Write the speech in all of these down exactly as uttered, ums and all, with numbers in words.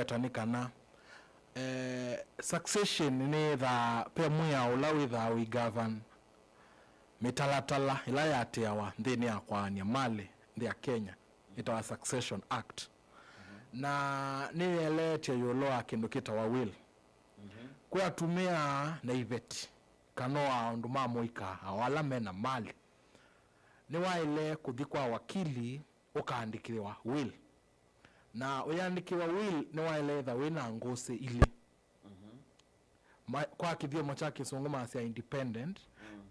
nĩweta nĩ kana, eh, succession nĩyĩthaa, ve mwĩao ũla wĩthaa ũigovern mĩtalatala ĩla yaatĩawa nthĩnĩ ya kwaany'a malĩ nthĩ ya Kenya, ĩtawa Succession Act. Na nĩyĩeleetye ĩũlũ wa kĩndũ kĩtawa will. Kwĩ atumĩa na iveti, kana o aũndũ ma mũika, o ala me na malĩ, nĩwaĩle kũthi kwa wakili ũkaandĩkĩwa will. Na ũyĩandĩkĩwa will nĩwaĩle ĩtha wĩ na ngũsĩ ilĩ. Ma, kwa kĩthyomo kya Kĩsũngũ masya independent.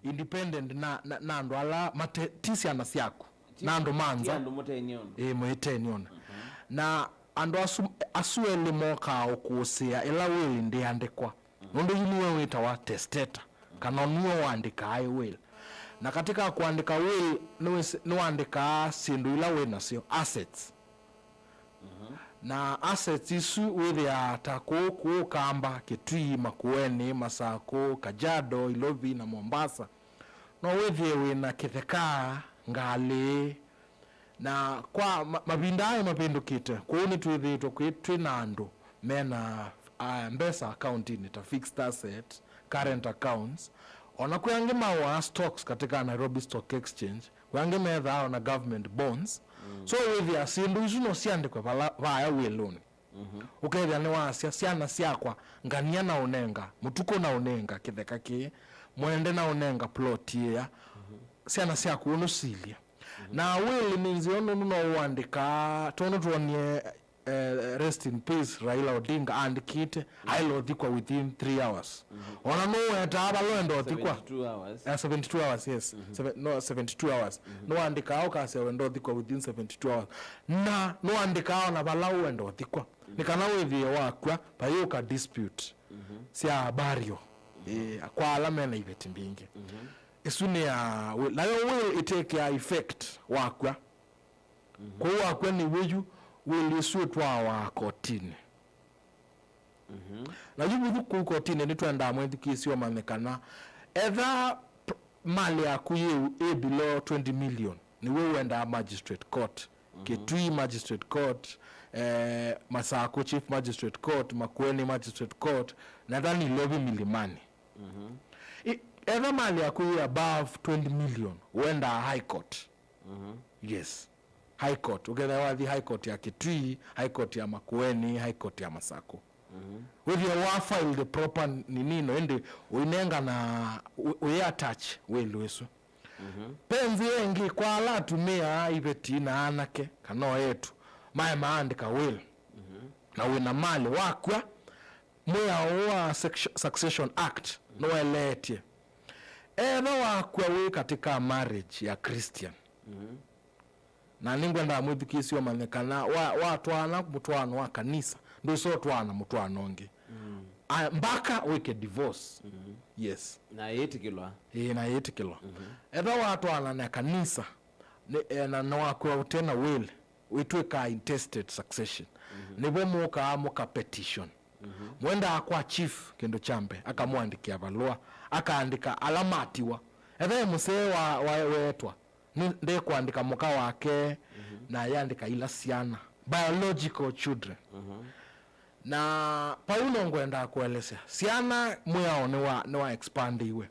Independent na, na, na andũ ala mate, ti syana syaku, na andũ ma nza. Andũ mũteni ũndũ. Ĩĩ, mũĩteni ũndũ. Na andũ asu, asu elĩ mokaa ũkũsĩa ĩla will ndĩandĩkwa. Nũndũ yu nĩwe wĩtawa testator, kana nĩwe ũandĩkaa ĩ will. Na katika kũandĩka will, nĩwĩsĩ, nĩwandĩkaa syĩndũ ila wĩ nasyo, assets. Na assets isu wĩthĩaa ta kũũ, kũũ Kamba, Kitui, Makueni, Masakũ, Kajiado, Ilovi na Mombasa. No wĩthĩe wĩ na kĩtheka, ngalĩ, na kwa ma, mavinda aya mavĩndũkĩte, kũu nĩtwĩthĩĩtwe kwĩ, twĩ na andũ me na, ah, mbesa akauntinĩ ta fixed asset, current accounts. O na kwĩ angĩ maũaa stocks katika Nairobi Stock Exchange, kwĩ angĩ methaa o na government bonds. So wĩthĩa syĩndũ isu no syandĩkwe vala, vaya wĩlũnĩ. Ũkethĩa nĩwasya, syana syakwa, ngania na ũnenga, mũtukũ na ũnenga kĩtheka kĩĩ, mwende na ũnenga plot ĩya, syana syaku ũnũsilye. Na will nĩ nzeo nũndũ no ũandĩkaa, tondũ twonie, eh, rest in peace, Raila Odinga aandĩkĩte, aĩle ũthikwa within three hours. Ona nũwetaa vala wenda ũthikwa. Seventy-two hours. Eh, seventy-two hours, yes. Seven, no, seventy-two hours. Nĩwandĩkaa ũkasya wenda ũthikwa within seventy-two hours. Na nĩwandĩkaa ona vala wenda ũthikwa. Nĩ kana wĩthĩe wakw'a, vayũka dispute sya burial, eh, kwa ala mena iveti mbingĩ. Ĩsu nĩ ya will. Nayo will ĩtekea effect wakw'a. Kwoou wakw'a nĩw'o yu will ĩsu ĩtwawa kotinĩ. Na yu vuthu kũu kotinĩ nĩtwendaa mwĩthukĩĩsya ũmanye kana etha p-, malĩ yaku yĩ, ĩ below twenty million, nĩw'o ũendaa magistrate court. Kitui Magistrate Court, eh, Masakũ Chief Magistrate Court, Makueni Magistrate Court, na ethwa nĩ Ilovi Milimani. I, etha malĩ yaku yĩ above twenty million, ũendaa High Court. Yes. High Court. Ũkethĩa wathi High Court ya Kitui, High Court ya Makueni, High Court ya Masakũ. Wĩthĩe wa file the proper nini no, ĩndĩ ũinengana, ũ-, ũyĩ attach will ĩsu. Ve nzĩa ĩngĩ, kwa ala atumĩa, iveti na anake, kana o eĩtu, maema aandĩka will, na wĩ na malĩ, wakw'a, mwĩao ũũ wa Succ-, Succession Act nĩwaeleetye, etha wakw'a wĩ katika marriage ya Christian, na nĩngwenda mwĩthukĩĩsye ũmanye kana wa, watwaana mũtwaano wa kanisa, ndwĩsa ũtwaana mũtwaano ũngĩ. A, mbaka wĩke divorce. Yes. Na yĩtĩkĩlwa. Ĩĩ, na yĩtĩkĩlwa. Etha watwaana na kanisa, nĩ, eh, na, na wakw'a ũte na will, wĩtw'ĩkaa intestate succession. Nĩvo mũkaa mũka petition. Mwendaa kwa chief kĩndũ kya mbee, akamũandĩkĩa valũa, akaandĩka ala matiwa. Etha e mũsee wa, wa, weetwa, nĩ, ndekũandĩka mũka wake, na ayandĩka ila syana, biological children. Na vau no ngwendaa kũelesya, syana mwĩao nĩwa, nĩwa expandĩiwe.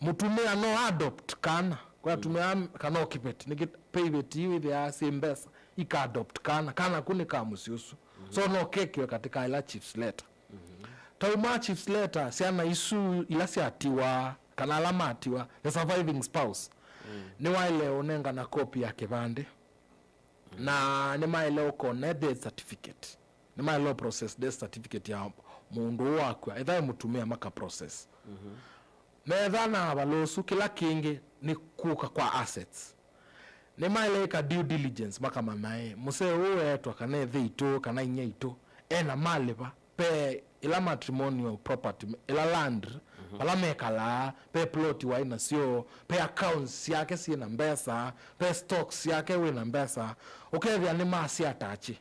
Mũtumĩa no adopt kana, kwa atumĩa kana o kĩveti, nĩkĩ private ii wĩthĩaa syĩ mbesa, ika adopt kana, kana ku nĩ ka mũsyĩ ũsu. So no kekiwe katika ila chief's letter. Tauma chief's letter, syana isu ila syatiwa, kana ala matiwa, the surviving spouse, nĩwaĩle ũnengana kopi ya kĩvandĩ. Na nĩmaĩle ũkone death certificate. Nĩmaĩle ũ process death certificate ya mũndũ ũũ wakw'a. Etha e mũtumĩa maka process. Metha na avalũsu, kĩla kĩngĩ nĩ kũka kwa assets. Nĩmaĩle ĩka due diligence, makamanya ĩ, mũsee ũũ weetwa kana ĩthe itũ kana inyia itũ ena malĩ va, ve ĩla matrimonial property, ĩla land, vala mekalaa, ve plot waĩ nasyo, ve accounts syake syĩ na mbesa, ve stocks syake wĩ na mbesa, ũkethĩa nĩmasiatachi.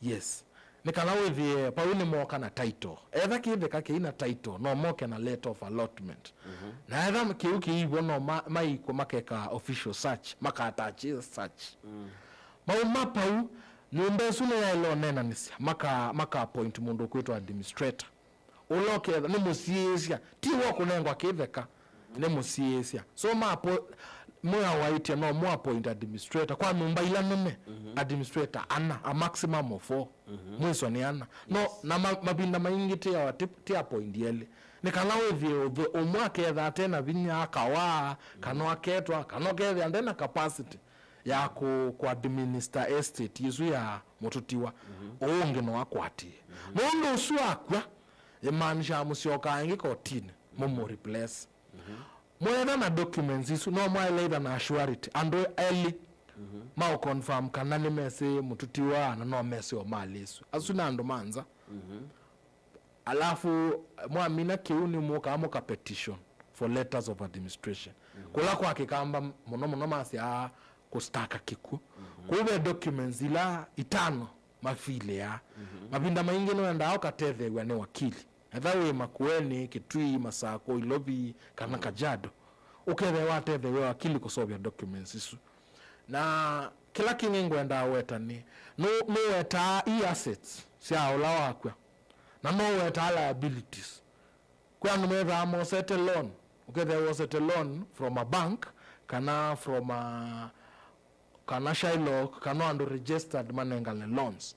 Yes. Nĩ kana wĩthĩe, vau nĩmoka na title. Etha kĩtheka kĩi na title, no moke na letter of allotment. Na etha kĩu kĩivo, no ma, maikwe makeka official search, makatachi search. Mauma pau, Nyũmba ĩsu nĩyaĩle ũneenanĩsya, maka, maka appoint mũndũ ũkwĩtwa administrator. Ũla ũketha nĩ mũsiĩĩsya, ti wa kũnengwa kĩtheka, nĩ mũsiĩĩsya. So mapo, mwĩawaĩtye no mu appoint administrator kwa nyũmba ila nene, administrator ana, a maximum of four. Mwĩswa nĩ ana. No, na ma, mavinda maingĩ tĩawa ti, ti appoint elĩ. Nĩ kana wĩthĩe ũthũ, ũmwe aketha ate na vinya, akawaa, kana aketwa, kana ũkethĩa nde na capacity ya kũ, kũ administer estate ĩsu ya mũtũtiwa, ũũ ũngĩ no akwatie. Nũndũ ũsu akw'a, ĩmaanishaa mũsyokaa ĩngĩ kotinĩ, mũmũ replace. Mwetha na documents isu, no mwaĩle either na surety, andũ elĩ maũ confirm kana nĩmesĩ mũtũtiwa na no mesĩ o malĩ ĩsu. Asu nĩ andũ ma nza. Alafu mwamina kĩu nĩmũkaa mũka petition for letters of administration. Kũla kwa Kĩkamba mũno mũno masyaa kũstaka kĩkw'ũ. Kũu ve documents ila itano mafilĩaa. Mavinda maingĩ nĩwendaa ũkatetheew'a nĩ wakili. Etha wĩ Makueni, Kitui, Masakũ, Ilovi, kana Kajiado, ũkethĩa watetheew'a wakili kũseũvya documents isu. Na kĩla kĩngĩ ngwendaa weta nĩ, nũ, nũwetaa i assets sya ũla wakw'a, na nũwetaa liabilities. Kwĩ andũ methaa mosete loan, ũkethĩa wosete loan from a bank, kana from a, kana Shylock, kana andũ registered manengane loans.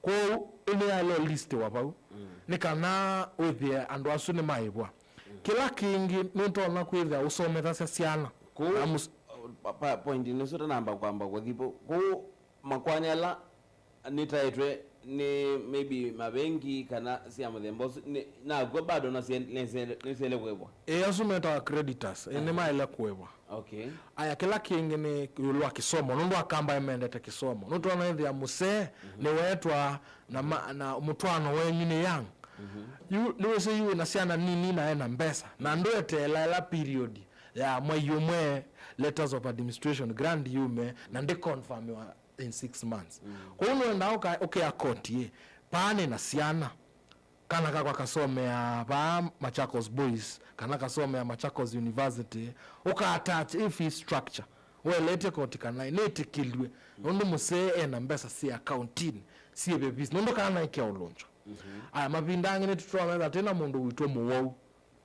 Kwoou ĩnĩ yaĩle list wa vau, nĩ kana wĩthĩe andũ asu nĩmaĩvwa. Kĩla kĩngĩ nũtonya kwĩthĩa ũsomethasya syana. Kũu, na mũs- pa, pa, point nĩsu tanamba kwamba kũthi vo. Kũu makwani ala nĩtaĩtwe nĩ maybe mavengi kana sya mũthemba ũsu, nĩ, nakw'o bado no sien-, nĩsele-, nĩsele kwĩvwa. Ĩ, asu metawa creditors, ĩ, nĩmaĩle kũĩvwa. Okay. Aya, kĩla kĩngĩ nĩ ĩũlũ wa kĩsomo, nũndũ Akamba nĩmendete kĩsomo. Nũtwona ĩthĩa mũsee nĩwetwa na, ma, na mũtwaano wenyu nĩ young. Yu, nĩwĩsĩ yu wĩna syana nini na ena mbesa. Na ndweteela ĩla period ya mwei ũmwe, letters of administration, grant yume, na ndĩ confirmiwa in six months. Kwoou nĩwendaa ũka, ũkea koti ĩ, paa nĩ na syana, kana kakwa kasomea vaa Machakos Boys, kana kasomea Machakos University, ũka attach ĩ fee structure, ũelete koti kana nĩtĩkĩlw'e, nũndũ mũsee ena mbesa syĩ akauntinĩ, syĩ vevisi, nũndũ kana naĩ kĩaũlũnjo. Aya, mavinda angĩ nĩtũtonya metha twĩ na mũndũ witũ mũwau,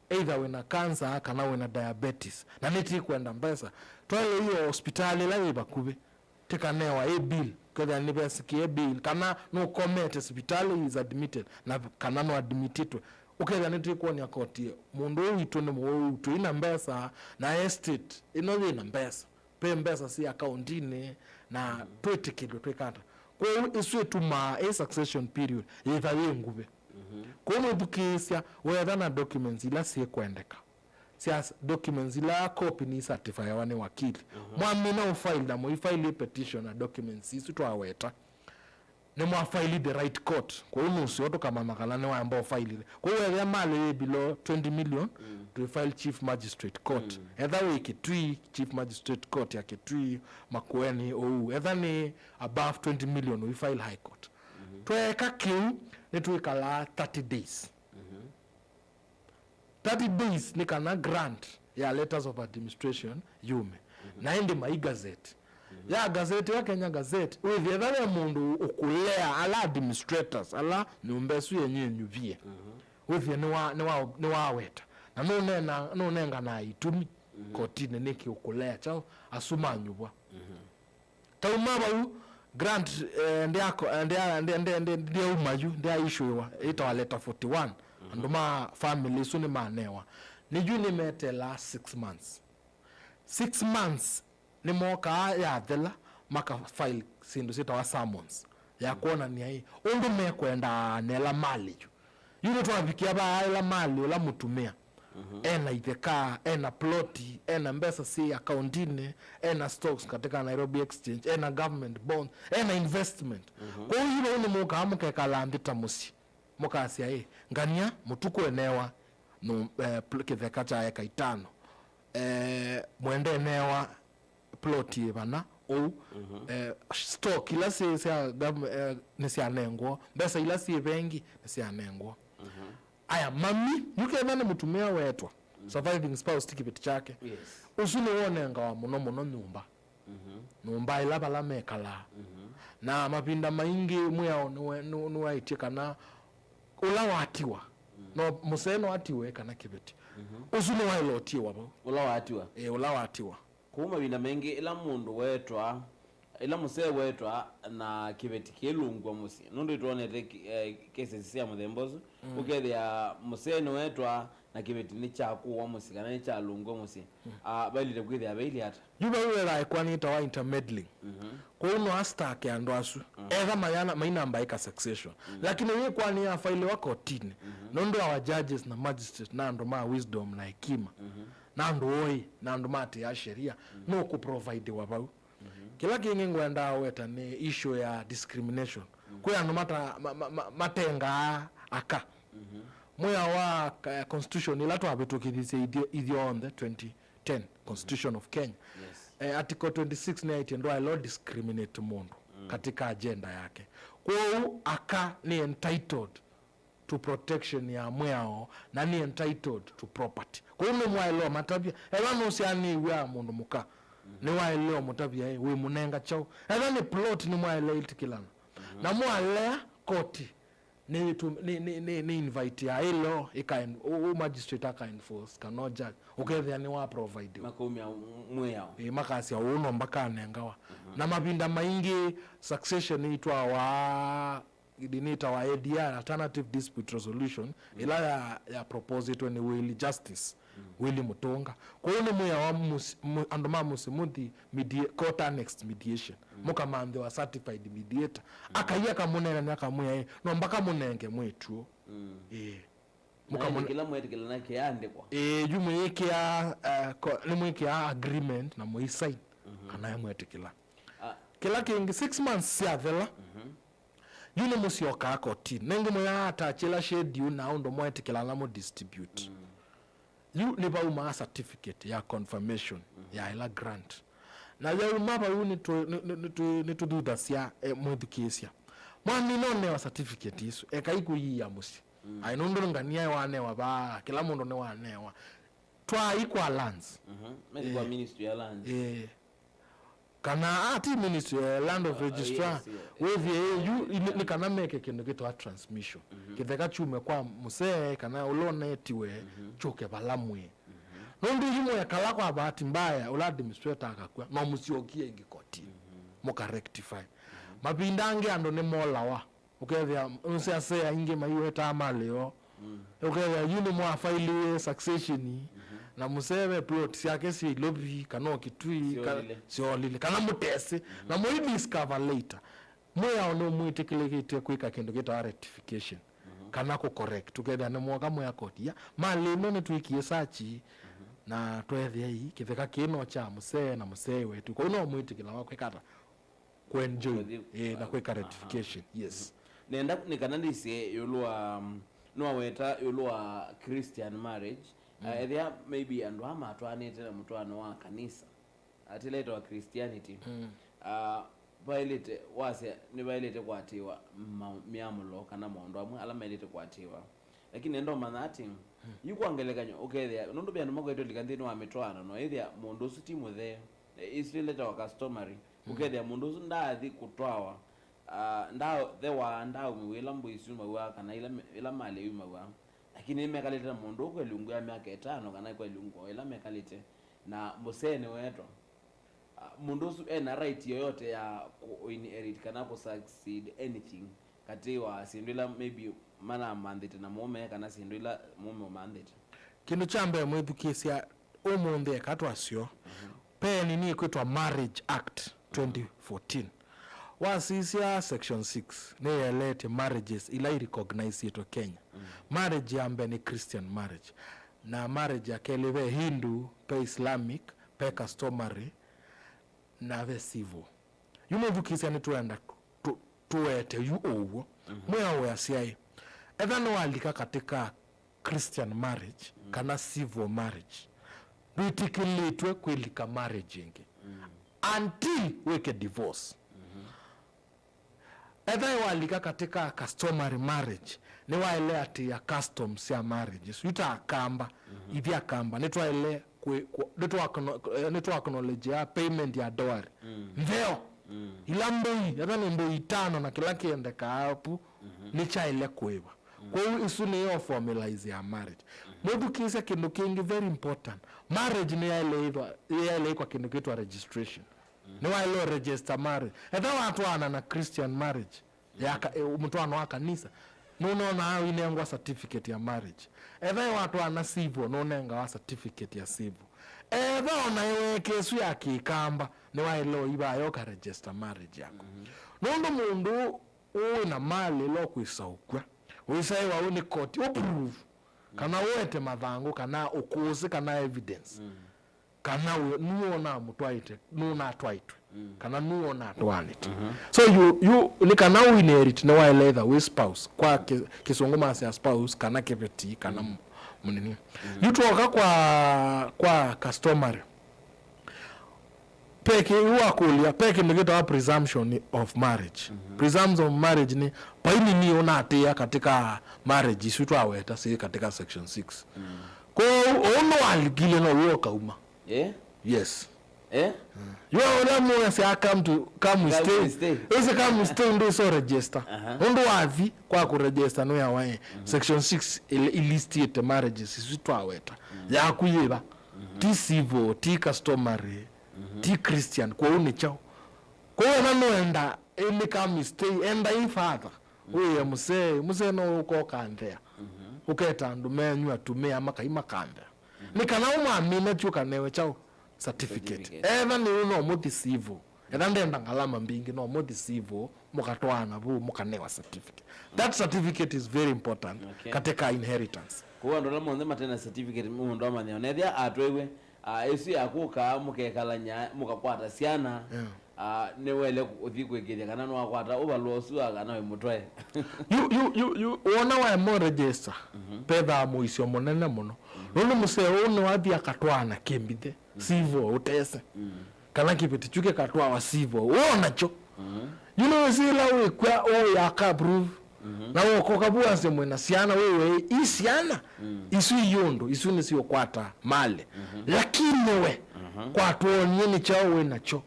either wĩna cancer kana wĩna diabetes, na nĩtĩkwenda mbesa, twaĩle io hospitalĩ ĩla yĩ vakuvĩ, tĩkanewa ĩ bill, kethĩa nĩvesĩkĩe bill, kana nũkomete sivitalĩ, he is admitted, na kana no admititwe, ũkethĩa nĩtĩkwony'a koti mũndũ ũũ witũ nĩ mũwau, twĩ na mbesa, na estate ĩno yĩ na mbesa, ve mbesa syĩ akauntinĩ, na twĩtĩkĩlwe twĩkata. Kwoou ĩsu ĩtumaa ĩ succession period yĩtha yĩ nguvĩ. Kwoou mwĩthukĩĩsya, wetha na documents ila syĩkwendeka. Sya s-, documents ila copy ni certifyawa nĩ wakili. Mwamina ũfile na mũifaili petition na documents isu twaweta, nĩmwafaili the right court. Kwoou nũseo tũkamanya kana nĩwaemba ũfailile. Kwoou ethĩa malĩ yĩ below twenty million, tũifile Chief Magistrate Court. Etha wĩ Kitui, Chief Magistrate Court ya Kitui, Makueni, ũu. Etha nĩ above twenty million, ũifile High Court. Tweeka kĩu, nĩtwĩkalaa thirty days. Thirty days nĩ kana grant ya letters of administration yume. Na ĩndĩ mai gazette. Ya gazette ya Kenya Gazette, wĩthĩe etha ve mũndũ ũkũlea ala administrators, ala nyũmba ĩsu yenyu ĩnyuvie. Wĩthĩe nĩwa, nĩwa, nĩwaweta. Na nũnena, nũnenganaa itumi kotinĩ nĩkĩ ũkũlea kyaũ asu manyuvwa. Tauma vau, grant, eh, ndĩako-, eh, ndĩa-, ndĩa-, ndĩa-, ndĩa-, ndĩauma yu, ndĩaissuĩwa, ĩtawa letter forty-one. Andũ ma family ĩsu nĩmanewa. Nĩ yu nĩmetelaa six months. Six months nĩmokaa yathela, maka file syĩndũ syĩtawa summons, ya kwonania ĩ, ũndũ mekwenda nela mali yu. Yu nĩtwavikia vaa ĩla mali ũla mũtumĩa ena itheka, ena ploti, ena mbesa syĩ akauntinĩ, ena stocks katika Nairobi Exchange, ena government bonds, ena investment. Kwoou yu vau nĩmũkaa mũkekala nthĩ ta mũsyĩ, mũkasya, ĩ, ngania mũtukũ enewa nũ-, eh, pl-, kĩtheka kya eka itano, eh, mwende enewa plot yĩvana ũu, eh, stock ila syĩ sya gov-, eh, nĩsyanengwo, mbesa ila syĩ vengi nĩsyanengwo. Aya, mami, yu ketha nĩ mũtumĩa weetwa, surviving spouse ti kĩveti kyake. Yes. Ũsu nĩwe ũnengawa mũno mũno nyũmba. Nyũmba ĩla vala mekalaa. Na mavinda maingĩ mwĩao nĩwe-, nĩ-, nĩwaĩtye kana ũla watiwa, no mũsee no atiwe kana kĩveti, ũsu nĩwaĩle ũtiwa vau. Ũla watiwa. Ĩĩ, ũla watiwa. Kũu mavinda maingĩ, ĩla mũndũ wetwa, ĩla mũsee wetwa na kĩveti kĩlũngw'a mũsyĩ, nũndũ nĩtwonete ki-, eh, cases sya mũthemba ũsu, ũkethĩa mũsee nĩwetwa na kĩveti nĩkyakũwa mũsyĩ kana nĩkyalũngw'a mũsyĩ. Ah, vailĩte kwĩthĩa vailye ata? Yu vau wĩthaa ĩkwani ĩtawa intermeddling. Kwoou no astake andũ asu. Etha mayana mainamba ĩka succession. Lakini yĩkwani yafailiwa kotinĩ, nũndũ our judges na magistrate na andũ ma wisdom na hekima, na andũ oĩ, na andũ matĩaa sheria, no kũprovidiwa vau. Kĩla kĩngĩ ngwendaa weta nĩ issue ya discrimination. Kwĩ andũ mata-, ma-, ma-, ma-, matengaa aka. Mwĩao wa, eh, constitution ĩla twavĩtũkĩthisye ithyo-, ithyonthe twenty ten, Constitution of Kenya. Yes. Eh, article twenty-six nĩyaĩtye ndwaĩle discriminate mũndũ katika agenda yake. Kwoou aka nĩ entitled to protection ya mwĩao na nĩ entitled to property. Kwoou nĩmwaĩle ũmatavya. Ethwa nũsyaanĩw'a mũndũ mũka, nĩwaĩle ũmũtavya, "Ĩ, wĩmũnenga kyaũ?" Ethwa nĩ plot nĩmwaĩle ĩtĩkĩlana. Na mwalea koti nĩ, nĩ, nĩ, nĩ, nĩ invite ya ĩleo ĩka en-, ũ, ũ magistrate aka enforce kana ũ judge, ũkethĩa nĩwa provide. Makaumya mwĩao. Ĩ, makasya ũũ no mbakanengawa. Na mavinda maingĩ succession ĩtwawa, nĩtawa A D R, alternative dispute resolution, ĩla ya, ya propositwe nĩ Willie Justice, Willie Mutunga. Kwoou nĩ mwĩao wa mus-, mu-, andũ ma mũsyĩ mũthi media-, court annexed mediation. Mũkamanthĩwa certified mediator. Akai akamũneenanĩa akamwĩa, "Ĩ, no mbaka mũnenge mwĩĩtu ũũ." Ĩĩ. Mũkamũne- Kĩla mwetĩkĩlana kĩaandĩkwa. Ĩĩ, yu mwĩĩkĩa, eh, ko-, nĩmwĩkĩa agreement na mũisign kana mwetĩkĩla. Ah. Kĩla kĩngĩ, six months syathela, yu nĩmũsyokaa kotinĩ. Nengĩ mũyaatachĩla schedule na ũndũ mwetĩkĩlana mũ distribute. Yu nĩvaumaa certificate ya confirmation ya ĩla grant. Na yauma vau nĩtũ-, nĩ-, nĩ-, nĩtũ-, nĩtũthuthasya, eh, mwĩthukĩĩsya. Mwamina ũnewa certificate isu, ekai kũyiia mũsyĩ. Aĩ nũndũ ngania wanewa vaa, kĩla mũndũ nĩwanewa. Twaai kwa lands. Methi kwa Ministry ya Lands. Eh. Kana, ah, ti ministry, eh, land of registrar. Wĩthĩe yu, nĩ, nĩ kana meke kĩndũ kĩtawa transmission. Kĩtheka kyume kwa mũsee, kana ũla ũnetiwe, kyũke vala mwĩ. Nũndũ yu mwekala kwa bahati mbaya, ũla administrator akakw'a, no mũsyokie ĩngĩ kotinĩ. Mũka rectify. Mavinda angĩ andũ nĩmolawa. Ũkethĩa nũsĩ asee aingĩ maiwetaa malĩ yoo. Ũkethĩa yu nĩmwafailiwe succession, na mũsee ve plot syake syĩ Ilovi, kana o Kitui, ka-, syoolile, kana mũtesĩ, na mũi discover later. Mwĩao nĩũmwĩtĩkĩlĩkĩtye kwĩka kĩndũ kĩtawa rectification, kana kũ correct. Ũkethĩa nĩmwoka mwĩa koti, ya, malĩ ĩno nĩtwĩkie search, na tweethĩa ii, kĩtheka kĩĩ no kya mũsee na mũsee wetu. Kwoou no mwĩtĩkĩlawa kwĩka ata? Kũ enjoy, eh, na kwĩka rectification. Yes. Nenda nĩ kana ndĩsye ĩũlũ wa, mm, nĩwaweta ĩũlũ wa Christian marriage. Uh, ethĩa maybe andũ aa matwaanĩte na mũtwaano wa kanisa, atĩla ĩtawa Christianity. Uh, vaĩlĩte, wasya nĩvaĩlĩte kũatĩĩwa ma-, mĩamũlo kana maũndũ amwe ala maĩlĩte kũatĩĩwa. Lakini nenda ũmanya atĩ, yu kwa ngelekany'o, ũkethĩa, nũndũ ve andũ makwetwe lika nthĩnĩ wa mĩtwaano, no ĩthĩa mũndũ ũsu ti mũthee, eh, ĩsu ĩletawa customary, ũkethĩa mũndũ ũsu ndaathi kũtwawa, ah, nda-, thewa, ndaaumĩw'a ĩla mbũi syumaw'a, kana ĩla, ĩla malĩ yumaw'a, lakini nĩmekalĩte na mũndũ ũũ kwa ĩlungu ya myaka ĩtano, kana kwa ĩlungu o ĩla mekalĩte, na mũsee nĩwetwa. Ah, mũndũ ũsu ena right yoyote ya kũ inherit kana kũ succeed anything katĩ wa syĩndũ ila maybe manamanthĩte na mũũme kana syĩndũ ila mũũme ũmanthĩte? Kĩndũ kya mbee, mwĩthukĩĩsya, ũmũnthĩ eka twasyo, peeni nĩ ĩkwĩtwa Marriage Act twenty fourteen. Wasisya section six, nĩyĩeleetye marriages ila irecogniseĩtwe Kenya. Marriage ya mbee nĩ Christian marriage, na marriage ya kelĩ ve Hindu, ve Islamic, ve customary, na ve civil. Yu mwĩthukĩĩsya nĩtwenda tũ-, tũwete yu ũw'o. Mwĩao wĩasyaĩ, etha nĩwalika katĩ ka Christian marriage kana civil marriage, ndwĩtĩkĩlĩtwe kwĩlika marriage ĩngĩ until wĩke divorce. Ethĩwa walika katĩ ka customary marriage, nĩwaĩle atĩĩa customs sya marriage ĩsu. Yu ta Akamba, ithyĩ Akamba, nĩtwaĩle kwĩ-, kwĩ-, nĩtwa-, eh, nĩtwa acknowledge payment ya dowry. Ntheo. Ila mbũi, etha nĩ mbũi itano na kĩla kĩendekaa apu, nĩkyaĩle kũĩva. Kwoou ĩsu nĩyo formalize ya marriage. Mwĩthukĩĩsya kĩndũ kĩngĩ very important. Marriage nĩyaĩle ĩthwa-, yaĩle ĩkwa kĩndũ kĩtwa registration. Nĩwaĩle register marriage. Etha watwaana na Christian marriage, ya ka-, e, mũtwaano wa kanisa, nũnonaa ũinengwa certificate ya marriage. Etha watwaana civil, nũnengawa certificate ya civil. Etha ona ĩweke ĩsu ya kĩkamba, nĩwaĩle ũivayo ũka register marriage yaku. Nũndũ mũndũ ũũ wĩna malĩ ĩla ũkwĩsa ũkw'a, ũisaĩwa ũ nĩ koti, ũ prove kana ũete mathangũ, kana ũkũsĩ, kana evidence, kana we nũwona mũtwaĩte, nũnatwaĩtwe, kana nũwona atwaanĩte. So you, you, nĩ kana ũinherit nĩwaĩle either wĩ spouse kwa kĩ-, kĩsũngũ masya spouse, kana kĩveti, kana m-, mũnini. Yu twoka kwa, kwa customary. Pe kĩ-, yu wakũlya, pe kĩndũ kĩtawa presumption of marriage. Presumption of marriage nĩ paini nĩ ũnatĩa katika marriage isu twaweta syĩ katika section six. Kwoou ũu nĩwalikile no w'o ũkauma. Eh? Yes. Eh? Yu ũla mũasya come to, come we Come stay. we stay. Ĩsĩ come we stay ndwĩso register. Aha. Ũndũ wathi kwa kũregister nĩ yawae. Section six il-, ilistĩte marriages isu twaweta. Yaku yĩva? Ti civil, ti customary, ti Christian, kwoou nĩ kyaũ? Kwoou ena nũenda ĩnĩka mistake, enda ĩ father. Wĩe mũsee, mũsee no ũkoka nthea. Ũketa andũ menyu atumĩa makai makanthea. Nĩ kana ũmwamina ti ũkanewe kyaũ? Certificate. Certificate. Etha nĩ no mũthi civil. Etha ndenda ngalama mbingĩ no mũthi civil, mũkatwaana vau, mũkanewa certificate. That certificate is very important Okay. katika inheritance. Kwoou andũ ala monthe mate na certificate mũndũ amanya. Onethĩa atwaiwe, ah, ĩsu ya kũka mũkekalanya, mũkakwata syana, Yeah. ah, nĩwaĩle ũthi kwĩkĩthya kana nĩwakwata ũvalũa ũsu wa kana wĩ mũtwae. Yu, yu, yu, yu, wona waema register, pethaa mũisyo mũnene mũno. Nũndũ mũsee ũũ nĩwathi akatwaana kĩmbithĩ, civil, ũtese. Kana kĩveti kyu kĩkatwawa civil, wona kyo. Yu nĩwĩsĩ ĩla wĩkw'a ũyaka approve. Na wokoka vu wasye mwĩna syana, wĩwe ĩ syana. Isu i ũndũ, isu nĩsiũkwata malĩ. Lakini we, kwatwonie nĩ kyaũ wĩ nakyo?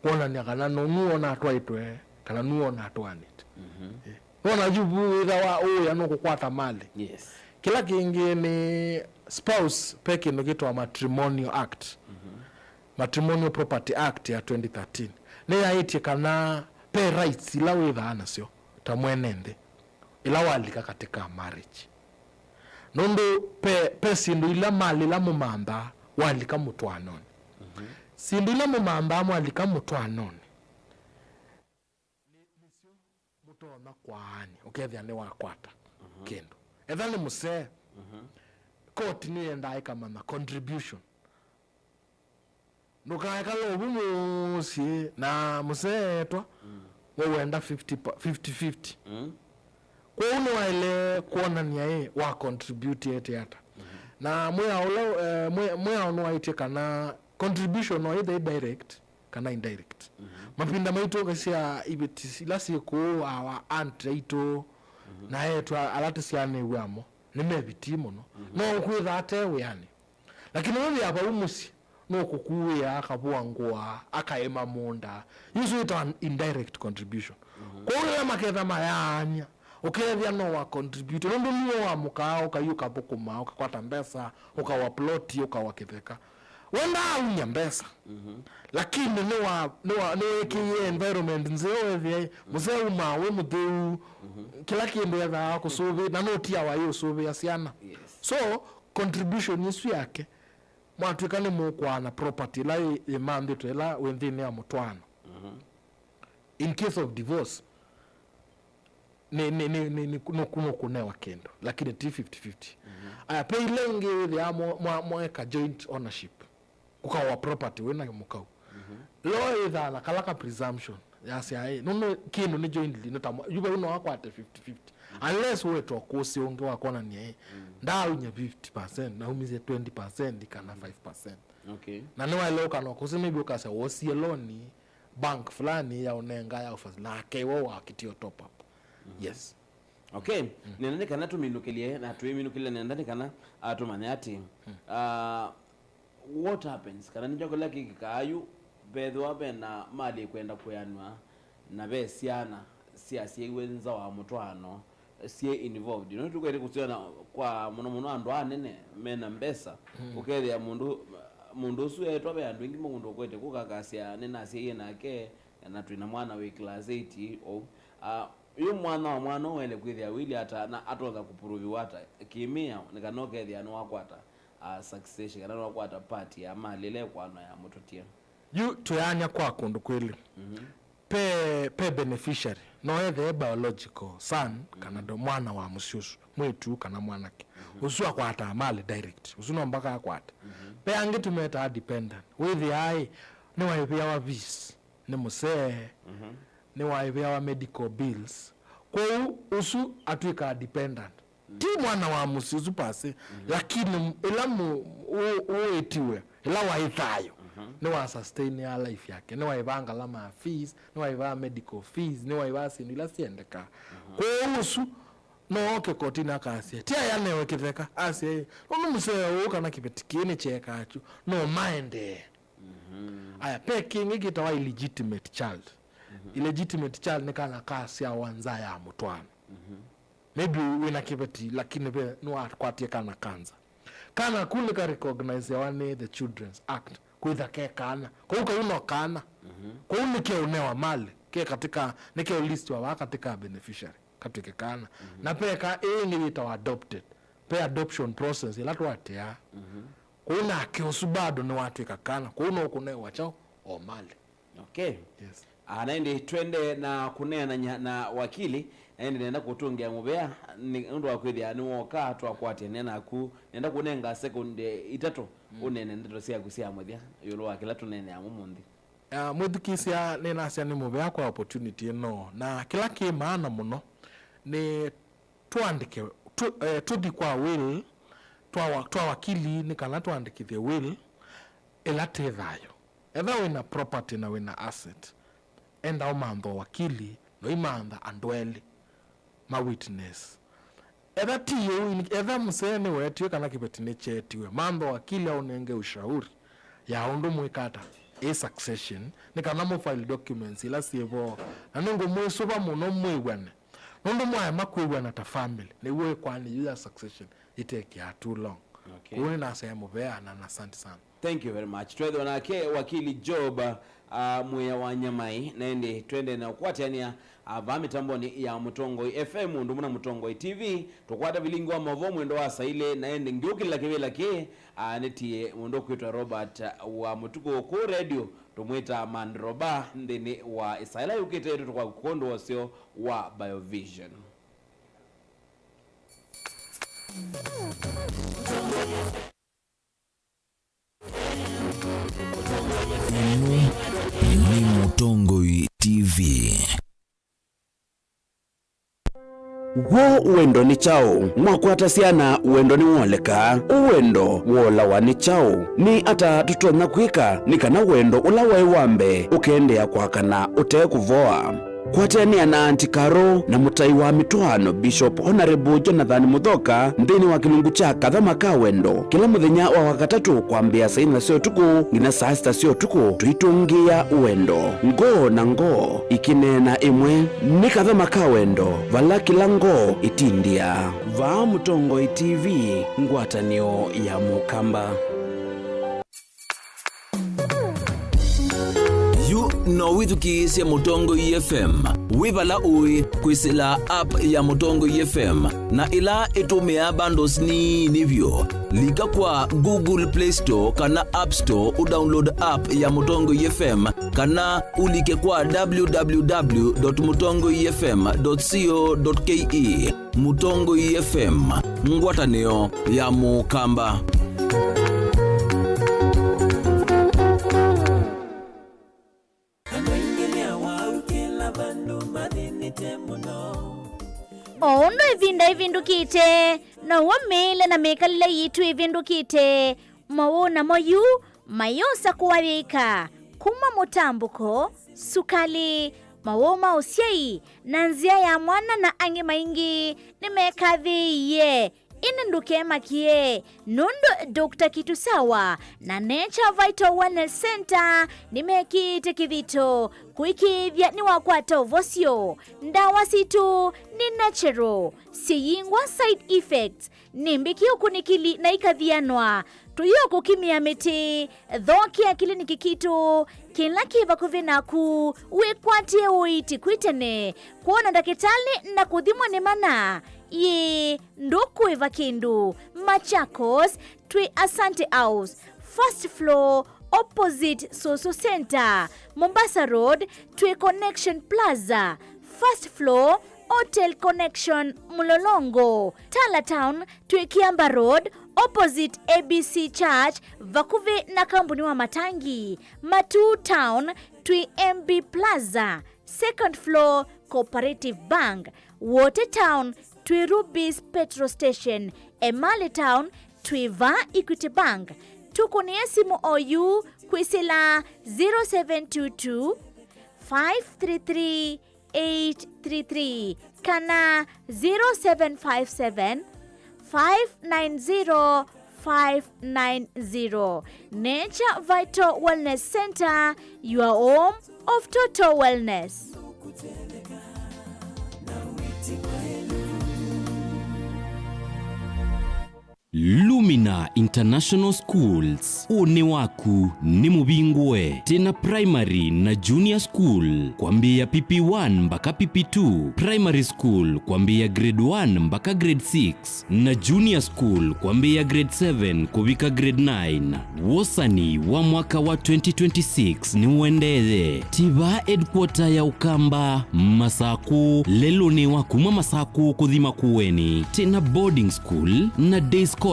Kwonany'a kana no nũwona atwaĩtwe, kana nũwona atwaanĩte. Eh. Nona yu vu wĩthawa ũya nũkũkwata malĩ. Yes. Kĩla kĩngĩ nĩ spouse, pe kĩndũ kĩtwa Matrimonial Act. Matrimonial Property Act ya twenty thirteen. Nĩyaĩtye kana pe rights ila wĩthaa nasyo ta mwene nthĩ ĩla walika katika marriage. Nũndũ pe, pe syĩndũ ila malĩ ila mũmanthaa walika mũtwaanonĩ. Syĩndũ ila mũmanthaa mwalika mũtwaanonĩ, nĩ, nĩsyo mũtonya kwaani, ũkethĩa nĩwakwata kĩndũ. Etha nĩ mũsee, koti nĩyendaa ĩkamanya contribution. Ndũkaekala ũvu mũsyĩ na mũsee etwa, we wenda fifty pa-, fifty fifty. Kwoou nĩwaĩle kwonany'a ĩ wa contribute ete ata. Na mwĩao ũla, eh, mwĩ-, mwĩao nĩwaĩtye kana contribution no either direct kana indirect. Mavinda maitũ ũkasya iveti ila syĩ kũũ, awa aunt aitũ, na etwa ala tũsyaanĩw'e amo, nĩmevitii mũno. No ũkwĩtha ate wĩanĩ. Lakini wĩthĩa vau mũsyĩ, nũkũkuĩa, akavũa ngũa, akaĩma mũũnda. Yu ĩsu ĩtawa indirect contribution. Kwoou rĩrĩa maketha mayaany'a, ũkethĩa no wa contribute. Nũndũ nĩwe wamũkaa, ũkai ũkathũkũma, ũkakwata mbesa, ũkawa ploti, ũkawa kĩtheka. We ndaaumya mbesa. Lakini nĩwa, nĩwa, nĩwĩkĩie environment nzeo wethĩa mũsee umaa wĩ mũtheu, kĩla kĩndũ ethaa kũsũvĩ, na nũtiawa ĩ ũsũvĩa syana. Yes. So, contribution ĩsu yake, mwatw'ĩka nĩmũkwaana property ĩla yĩ-, yĩmanthĩtwe ĩla wĩ nthĩnĩ ya mũtwaano. In case of divorce, nĩ, nĩ, nĩ, nĩ, nĩ, nũkũ-, nũkũnewa kĩndũ, lakini ti fifty fifty. Aya, pe ila ingĩ wĩthĩaa mwa-, mwa-, mwaeka joint ownership. Ũkawa property wĩna mũkau. Law ĩthaa na kala ka presumption yasya ĩ, nũndũ kĩndũ nĩ jointly, nĩ ta mwa-, yu vau no akwate fifty fifty. Unless ũetwa kũsĩ ũngĩ wa kwonania ĩ, ndaaunya fifty percent, naumisye twenty percent kana five percent. Okay. Na nĩwaĩle ũkana kũsĩ, maybe ũkasya wosie loan bank fulani ya ũnenga ya ũfasi, nake we wakĩtie top up. Yes. Okay. Nenda nĩ kana tũminũkĩlye, na twĩminũkĩlya nenda nĩ kana, ah, tũmanye atĩ, ah, what happens? Kana nĩkyo kĩla kĩkĩkaa yu, Vethĩwa ve na mali ĩkwenda kwĩanw'a na ve syana syasyaĩwe nza wa mũtwaano syĩ involved, no tũkwete kũsyona kwa mũno mũno andũ anene mena mbesa. Mm. Ũkethĩa mũndũ mũndũ ũsu etwa ve andũ aingĩ mũndũ ũkwete kũkakasya nĩnasyaie nake na twĩna mwana wĩ class eight ũu. Ah, yu mwana wa mwana ũũ waĩle kwĩthĩa wĩlĩ ata na atonya kũpuruviwa ata kĩmĩao nĩ kana ũkethĩa nĩwakwata, ah, succession kana nĩwakwata part ya mali ĩla ĩkwanwa ya mũtũtia. Yu tũyaany'a kwa kũndũ kwĩlĩ. Mhm. Pe, pe beneficiary, no ethĩe biological son, kana ndo mwana wa mũsyĩ ũsu, mwĩĩtu kana mwanake. Mhm. Ũsu akwataa mali direct. Ũsu no mpaka akwate. Mhm. Pe angĩ tũmetaa dependent. Wĩthĩaa ĩ, nĩwaĩvĩawa fees nĩ mũsee, mhm, nĩwaĩvĩawa medical bills. Kwoou ũsu atw'ĩkaa dependent. Ti mwana wa mũsyĩ ũsu pase, mhm, lakini ĩla mu-, ũ-, ũĩtiwe, ĩla waĩ thayũ, mhm, nĩ wa sustain ya life yake, nĩ waĩvaa ngalama ya fees, nĩ waĩvaa medical fees, nĩ waĩvaa syĩndũ ila syendekaa. Mhm. Kwoou ũsu no oke kotini akasya, ti aya newe kĩtheka, asya ĩ, nũndũ mũseo ũũ kana kĩveti kĩĩ nĩkyekaa kyu, no maendee. Mhm. Aya, pe kĩngĩ kĩtawa illegitimate child. Mhm. Illegitimate child nĩ kana kasyawa nza ya mũtwaano. Mhm. Maybe wĩna kĩveti, lakini ve nĩwakwatie kana kanza. Kana ku nĩka recognizewa nĩ the Children's Act, kwĩtha ke kana. Kwoou kau no kana. Mhm. Kwoou nĩkeo ũnewa mali, ke katika, nĩkeo listiwa vaa katika beneficiary, katw'ĩke kana. Mhm. Na ve ka ĩĩ ĩngĩ yĩtawa adopted. Ve adoption process ĩla twatea. Mhm. Kwoou nake ũsu bado nĩwatw'ĩka kana. Kwoou no kũnewa kyaũ? O mali. Okay. Yes. Ah, na ĩndĩ twende na kũneenany'a na wakili, na ĩndĩ nenda kũtũngĩa mũvea nĩ ũndũ wa kwĩthĩa nĩwoka twakwatĩanĩa naku. Nenda kũnenga sekondi itatũ, mm, ũneene ndeto syaku sya mũthya ĩũlũ wa kĩla tũneenea ũmũnthĩ. Ah, mwĩthukĩĩsya, nĩnasya nĩ mũvea kwa opportunity ĩno, na kĩla kĩ maana mũno nĩ tũandĩke, tũ-, eh, tũthi kwa will, twa wa-, twa wakili nĩ kana tũandĩkĩthye will ĩla tĩ thayũ. Etha wĩna property na wĩna asset, enda ũmantha wakili, na ũimantha andũ elĩ ma witness. Etha ti ũu, etha mũsee nĩweetiwe kana kĩveti nĩkyeetiwe, mantha wakili aũnenge ushauri ya ũndũ mwĩka ata ĩ succession, nĩ kana mũ file documents ila syĩ vo, na nĩngũmwĩsũva mũno mwĩw'ane. Nũndũ mwaema kwĩw'ana ta family, nĩw'o ĩkoani yu ya succession ĩtekĩaa too long. Okay. Kwoou nĩnasya mũvea na, na asante sana. Thank you very much. Twethĩwa nake wakili Job, uh, Mwĩa wa Nyamai, na ĩndĩ twende na ũkwatĩanĩa, uh, vaa mĩtambonĩ ya Mũtongoi F M ũndũ ũmwe na Mũtongoi T V. Tũkwata vilingi wa maũvoo mwendo wa saa ilĩ, na ĩndĩ ngyũkĩlĩla kĩvĩla kĩĩ, uh, nĩtie mũndũ ũkwĩtwa Robert, uh, wa Mũtukũ kũu radio. Tũmwĩtaa Mandroba nthĩnĩ wa ĩsaa ĩla yũkĩte ĩtũ tũkwaku kwondũ wa ũseo wa Biovision. Ĩno nĩ Mũtongoi T V. W'o wendo nĩ kyaũ? Mwakwata syana, wendo nĩwoleka? Ũwendo wolawa nĩ kyaũ? Nĩ ata tũtonya kwĩka nĩ kana wendo ũla waĩ wa mbee ũkeendeea kwakana ũte kũvoa? Kwatĩanĩa na Aunty Carol na mũtai wa mĩtwaano, Bishop Honourable Jonathan Mũthoka, nthĩnĩ wa kĩlungu kya Kathama ka Wendo, kĩla mũthenya wa Wakatatũ kwambĩĩa saa inya sya ũtukũ nginya saa sita sya ũtukũ, tũitũngĩĩa wendo, ngoo na ngoo ikĩneena ĩmwe. Nĩ Kathama ka Wendo, vala kĩla ngoo ĩtindĩaa. Vaa Mũtongoi T V, ngwatanĩo ya Mũkamba. Yu no wĩthukĩĩsye Mũtongoi F M wĩ vala ũĩ kwĩsĩla app ya Mũtongoi F M, na ĩla ĩtũmĩaa bundles nini vyũ. Lika kwa Google Play Store kana App Store ũdownload app ya Mũtongoi F M, kana ũlike kwa w w w dot mũtongoi f m dot co dot k e. Mũtongoi F M, ngwatanĩo ya Mũkamba. Andũ aingĩ nĩ awau kĩla vandũ mathĩnĩte mũno. O ũndũ ĩvinda ĩvĩndũkĩte, now'o mĩĩle na mĩkalĩle yitũ ĩvĩndũkĩte. Mowau namo yu mayĩosa kũathĩka kuma mũtambũko, sukalĩ, mawau ma ũsyai, na nzĩa ya mwana na angĩ maingĩ nĩmekathĩĩie. Ĩndĩ ndũkemakĩe, nũndũ Doctor Kitusawa na Nature Vital Wellness Center nĩmekĩĩte kĩthito kũĩkĩĩthya nĩwakwata ũvosyo. Ndawa sitũ nĩ natural, syĩyingwa side effects, nĩ mbĩki ũkunĩkĩli na ikathianwa. Tũyĩũkũkimĩa mĩtĩ, thokea kĩliniki kitũ kĩla kĩ vakuvĩ naku, wĩkwatĩe ũiiti kwĩ tene, kwona ndakĩtalĩ na kũthimwa nĩ mana. Ĩĩ, ndũkũĩva kĩndũ. Machakos, twĩ Asante House, first floor, opposite Soso Center. Mombasa Road, twĩ Connection Plaza, first floor, Hotel Connection Mlolongo. Tala Town, twĩ Kiamba Road, opposite A B C Church, vakuvĩ na kambuni wa matangi. Matuu Town, twĩ M B Plaza, second floor, Cooperative Bank. Wote Town, twĩ Rubis Petrol Station. Emali Town, twĩ va Equity Bank. Tũkũnĩe simũ oyu kwĩsĩla zero seven two two, five three three, eight three three kana zero seven five seven, five nine zero, five nine zero. Nature Vital Wellness Center, your home of total wellness. Lumina International Schools, ũnĩ waku nĩ mũvingũe. Twĩna primary na junior school kwambĩĩa P P one mbaka P P two, primary school kwambĩĩa grade one mbaka grade six, na junior school kwambĩĩa grade seven kũvika grade nine. Wosani wa mwaka wa twenty twenty-six nĩũendeeye. Twĩ vaa headquarter ya Ũkamba, Masakũ, lelũnĩ wa kuma Masakũ kũthi Makueni. Twĩna boarding school na day scholars,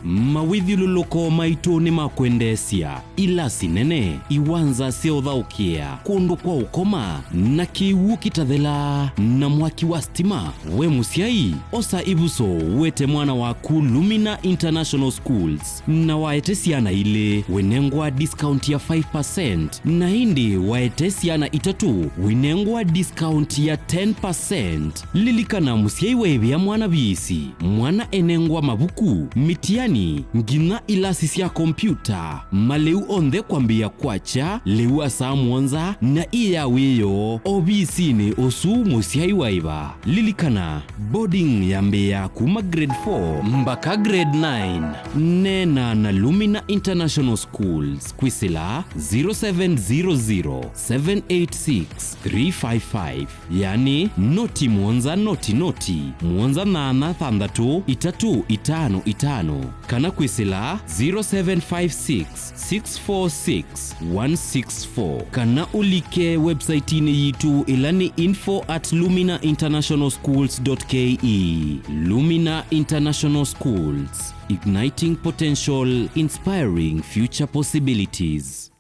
mawĩthyũlũlũko maitũ nĩ ma kwendeesya. Ilasi nene, iwanza sya ũthaũkĩa, kũndũ kwa ũkoma, na kĩw'ũ kĩtathelaa, na mwaki wa stima. We mũsyai, osa ĩvuso wete mwana waku Lumina International Schools, na waete syana ilĩ, wĩnengwa discount ya five percent, na ĩndĩ waete syana itatũ, wĩnengwa discount ya ten percent. Lilikana, mũsyai waĩvĩa mwana viisi, mwana enengwa mavuku, mĩtiani, nginya ilasi sya kompyuta, malĩu onthe kwambĩĩa kwakya lĩu asaa mũonza na ĩ ya wĩoo ovisinĩ ũsu mũsyai waĩva. Lilikana, boarding yambĩĩa kuma grade four mbaka grade nine. Neena na Lumina International Schools kwĩsĩla zero seven zero zero, seven eight six, three five five. Yani, noti mũonza noti noti, mũonza nyanya thanthatũ itatũ itano itano, kana kwĩsĩla zero seven five six, six four six, one six four, kana ũlike website-inĩ yitũ ĩla nĩ info at lumina international schools dot K E. Lumina International Schools, igniting potential, inspiring future possibilities.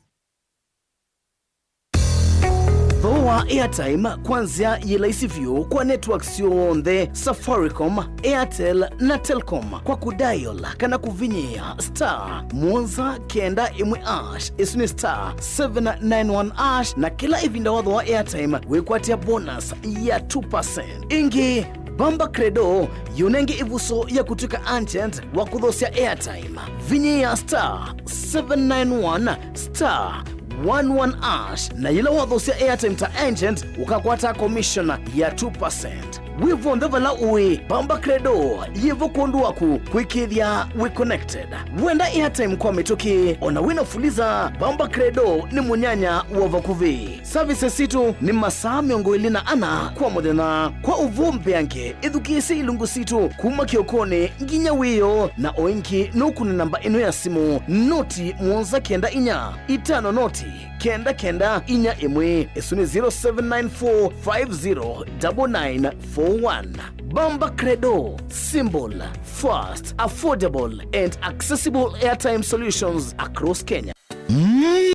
Thooa airtime kwa nzĩa yĩ laisi vyũ kwa network syonthe, Safaricom, Airtel na Telcom, kwa kũdial kana kũvinyĩĩa star mũonza kenda ĩmwe hash, ĩsu nĩ star seven nine one hash, na kĩla ĩvinda wathooa airtime wĩkwatĩa bonus ya two percent. Ĩngĩ, Bamba Credo yĩũnenge ĩvuso ya kũtw'ĩka agent wa kũthoosya airtime. Vinyĩĩa star seven nine one star one one hash, na yĩla wathoosya airtime ta agent, ũkakwata commission ya two percent. Wĩ vonthe vala ũĩ, Bamba Credo yĩvo kwondũ waku kwĩkĩĩthya wĩ connected. Wenda airtime kwa mĩtũkĩ, ona wĩna Fuliza, Bamba Credo nĩ mũnyanya wa vakuvĩ. Services sitũ nĩ masaa mĩongo ĩlĩ na ana kwa mũthenya. Kwa ũvoo mbeange, ĩthukĩĩsye ilungu sitũ kuma kĩokonĩ nginya wĩoo, na o ĩngĩ nũkũne namba ĩno ya simũ, noti mũonza kenda inya itano noti kenda kenda inya ĩmwe. Ĩsu nĩ zero seven nine four five zero double nine four one. Bamba Credo, simple, fast, affordable and accessible airtime solutions across Kenya.